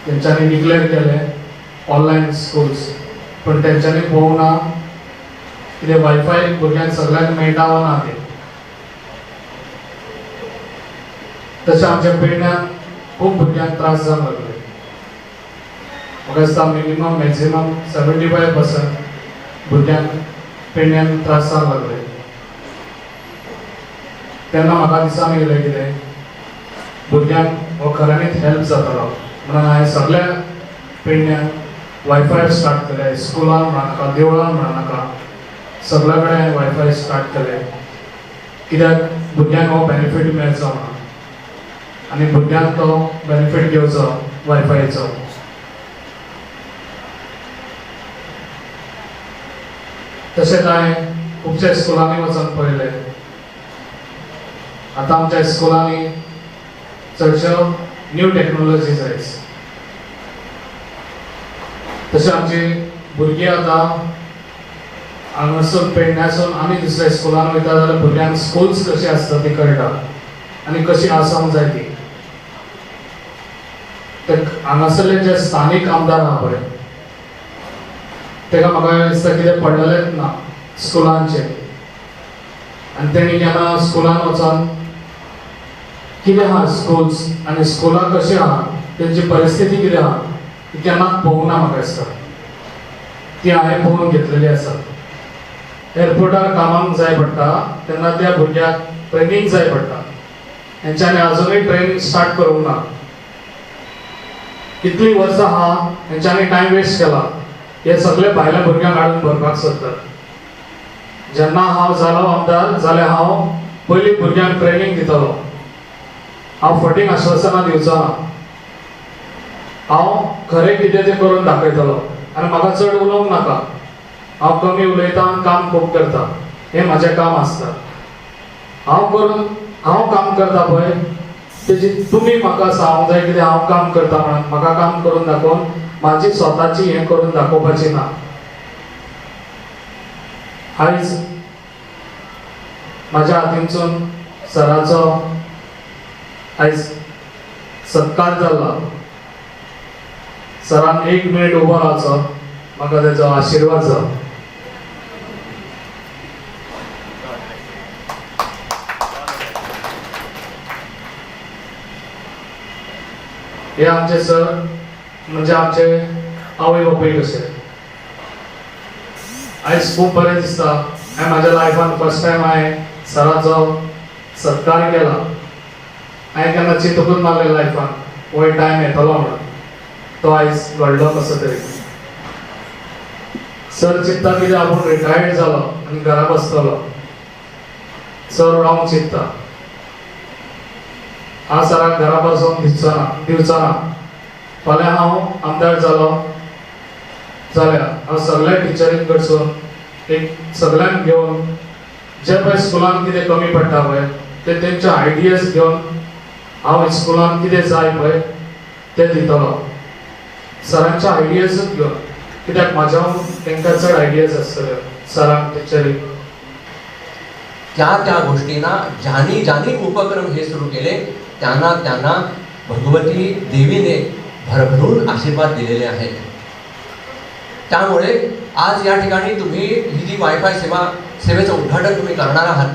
तेंच्यांनी डिक्लेअर केले online schools, पण तेंच्यांनी पळोवंक ना कितें वायफाय भुरग्यांक सगळ्यांक मेळटा वा ना तें. तशें आमच्या पेडण्यान खूब भुरग्यांक त्रास जावंक लागले. म्हाका दिसता मिनिमम मॅक्झिमम 75% भुरग्यांक पेडण्यान त्रास जावंक लागले. तेन्ना म्हाका दिसान येयलें कितें भुरग्यांक हो खऱ्यांनीच हेल्प जातलो म्हणून हांवें सगळ्या पेडण्यांक वायफाय स्टार्ट केलें. स्कुलान म्हणनाका, देवळान म्हणनाका, सगळ्या कडेन हांवें वायफाय स्टार्ट केलें कित्याक भुरग्यांक हो बेनिफीट मेळचो म्हणून आनी भुरग्यांक तो बेनिफीट घेवचो वायफायचो. तशेंच हांवें खुबशे स्कुलांनी वचून पळयलें. आतां आमच्या स्कुलांनी चडश्यो न्यू टॅक्नोलॉजीज आयज. तशें आमची भुरगीं आतां हांगासून पेडण्यासून आनी दुसऱ्या स्कुलान वयता जाल्यार भुरग्यांक स्कुल्स कशी आसता ती कळटा आनी कशी आसूंक जाय ती. ते हांगासरले जे स्थानीक आमदार आहा पळय तेका म्हाका दिसता कितें पडलेलेंच ना स्कुलांचेर आनी तेणी केन्ना स्कुलान वचोन कितें आहा स्कुल्स आनी स्कुलां कशीं आहा तेंची परिस्थिती कितें आहा ती केन्नाच पळोवंक ना म्हाका दिसता. ती हांवें पळोवन घेतलेली आसा. एअरपोर्टार कामाक जाय पडटा तेन्ना त्या भुरग्याक ट्रेनींग जाय पडटा. हेंच्यांनी आजुनूय ट्रेनींग स्टार्ट करूंक ना. कितलीं वर्सां आहा हेंच्यांनी टायम वेस्ट केला. हे सगळे भायल्या भुरग्यांक हाडून भरपाक सोदतात. जेन्ना हांव जालो आमदार जाल्यार हांव पयलीं भुरग्यांक ट्रेनींग दितलो. हांव फटींग आश्वासनां दिवचो ना. हांव खरें कितें तें करून दाखयतलो आनी म्हाका चड उलोवंक नाका. हांव कमी उलयतां आनी काम खूब करता. हें म्हाजें काम आसता. हांव काम करता पळय तेजी तुमी म्हाका सांगूंक जाय कितें हांव काम करता म्हणून. म्हाका काम करून दाखोवन म्हाजी स्वताची हें करून दाखोवपाची ना. आयज म्हाज्या हातीनसून सराचो आयज सत्कार जाला. सरान 1 मिनीट उबो रावचो, म्हाका तेजो आशिर्वाद जावं. हे आमचे सर म्हणजे आमचे आवय बापूय कशे. आयज खूब बरें दिसता. हांवें म्हाज्या लायफान फर्स्ट टायम हांवें सराचो सत्कार केला. हांवें केन्ना चिंतूकच नासलें लायफान हो टायम येतलो म्हणून. तो आयज घडलो कसो तरी. सर चिंतता कितें आपूण रिटायर्ड जालो आनी घरा बसतलो. Sir wrong चिंतता. हांव सराक घरा बसोवंक दिवचो ना. फाल्यां हांव आमदार जालो जाल्यार हांव सगळ्या टिचरीं कडसून एक सगळ्यांक घेवन जे पळय स्कुलान कितें कमी पडटा पळय ते तेंचे आयडियाज घेवन हांव स्कुलान कितें जाय पळय तें दितलो. सरांच्या आयडियाजूच घेवन, कित्याक म्हाज्या तांकां चड आयडियाज आसतल्यो सरांक टिचरींक. त्या त्या गोष्टींना ज्यांनी ज्यांनी उपक्रम हे सुरू केले त्यांना त्यांना भगवती देवीने भरभरून आशीर्वाद दिलेले आहेत. त्यामुळे आज या ठिकाणी तुम्ही ही जी वायफाय सेवेचं उद्घाटन तुम्ही करणार आहात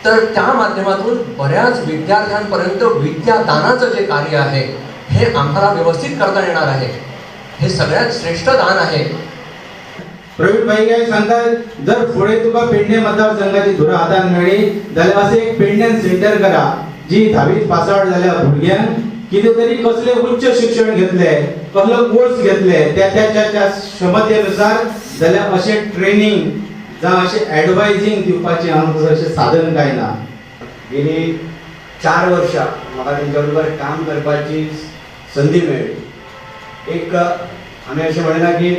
तर त्या माध्यमातून बऱ्याच विद्यार्थ्यांपर्यंत विद्यादानाचं जे कार्य आहे हे आम्हाला व्यवस्थित करता येणार आहे. हे सगळ्यात श्रेष्ठ दान आहे. प्रवीण भाई काय सांगतात, जर फुडें तुका पेडणे मतदारसंघाची धुरा हातान मेळ्ळी जाल्यार असें एक पेडण्यान सेंटर करा जी धावीत पास आवट जाल्या भुरग्यांक कितें तरी कसलें उच्च शिक्षण घेतले, कसलो कोर्स घेतले त्या त्या क्षमतेनुसार जाल्यार अशें ट्रेनींग जावं अशें एडवायजींग दिवपाचें हांगा अशें साधन कांय ना. गेली 4 वर्षां म्हाका तेंच्या बरोबर काम करपाची संदी मेळ्ळी. एक आमी अशें म्हणिना की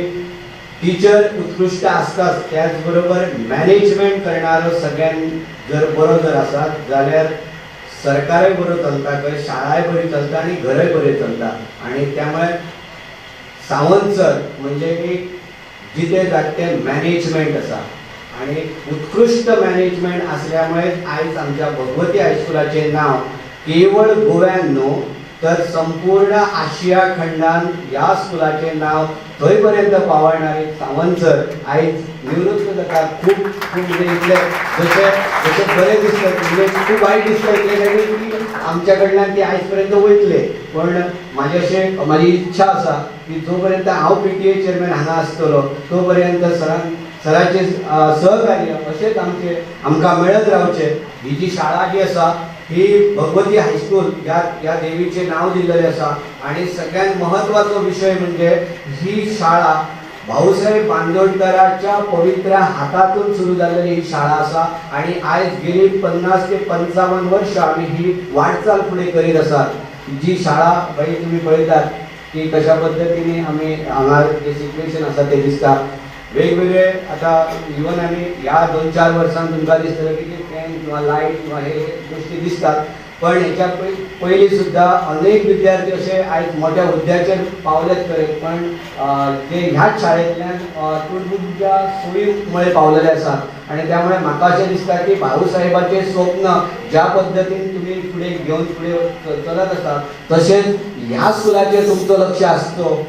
टिचर उत्कृश्ट आसताच, त्याच बरोबर मॅनेजमेंट करणारो सगळ्यांत जर बरो जर आसात जाल्यार सरकारय बरो चलता, खंय शाळाय बरी चलता आनी घरय बरें चलता. आनी त्यामुळे सावंत सर म्हणजे एक जिते जागते मॅनेजमेंट आसा आनी उत्कृश्ट मॅनेजमेंट आसल्यामुळे आयज आमच्या भगवती हायस्कुलाचें नांव केवळ गोव्यान न्हू तर संपूर्ण आशिया खंडान ह्या स्कुलाचें नांव थंय पर्यंत पावयणारे सावंत सर आयज निवृत्त जाता. खूब खूब म्हणजे इतले जशें जशें बरें दिसता, म्हणजे खूब वायट दिसता इतले खातीर की आमच्या कडल्यान ती आयज पर्यंत वयतले. पण म्हाजें अशें म्हाजी इच्छा आसा की जो पर्यंत हांव पीटीए चेअरमॅन हांगा आसतलो तो पर्यंत सरान सराचें सहकार्य अशेंच आमचें आमकां मेळत रावचें. ही जी शाळा जी आसा ही भगवती हायस्कूल ह्या ह्या देवीचें नांव दिल्लेलें आसा आनी सगळ्यात म्हत्वाचो विशय म्हणजे ही शाळा भाऊसाहेब बांदोडकराच्या पवित्र हातातून सुरू जाल्लेली ही शाळा आसा आनी आयज गेली 50 ते 55 वर्षां आमी ही वाटचाल फुडें करीत आसात. जी शाळा बाई तुमी पळयतात की कशा पद्दतीने आमी हांगा जे सिट्युएशन आसा तें दिसता वेगवेगळे. आतां इवन आमी ह्या 2-4 वर्सांत तुमकां दिसतलें की फॅन किंवा लायट किंवा हे गोश्टी दिसतात, पण हेच्या पयलीं सुद्दां अनेक विद्यार्थी अशे आयज मोठ्या हुद्द्याचेर पावलेत खरे, पण जे ह्याच शाळेंतल्यान तुटपुंज्या सोयी मुळे पावलेले आसात. आनी त्यामुळे म्हाका अशें दिसता की भाऊसाहेबाचें स्वप्न ज्या पद्दतीन तुमी फुडें घेवन फुडें चलत आसा, तशेंच ह्या स्कुलाचेर तुमचो लक्ष आसचो.